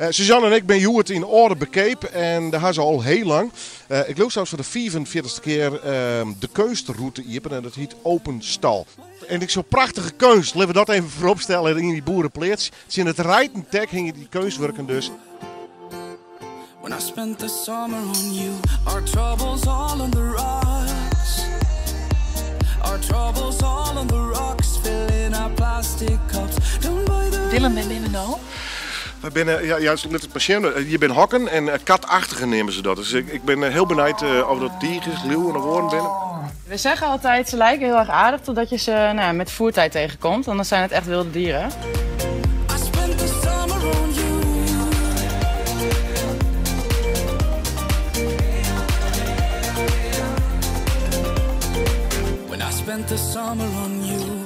Suzanne en ik bin hjoed yn Aldeberkeap en dêr ha se al hiel lang, ik leau sels foar de fiifenfjirtichste kear, de keunstrûte iepen en dat hyt Open Stal. En ik sjoch prachtige keunst, litte we dat even foarop stelle, yn dy boerepleats. Tsjin it reiten tek hingje dy keunstwurken dus. When I spent the summer on you, our troubles all on the rocks. Our troubles all on the rocks, filling our plastic cups. Down by the Willem, wêr binne we no? Wy binne, ja, ja, lit it mar sjen. Hjir binne hokken en katachtigen neame se dat. Dus ik bin hiel benijd of dat tigers, liuwen of oaren binne. We zeggen altijd, ze lijken heel erg aardig totdat je ze, nou, met voertijd tegenkomt. Want dan zijn het echt wilde dieren. I spent the summer on you. When I spent the summer on you.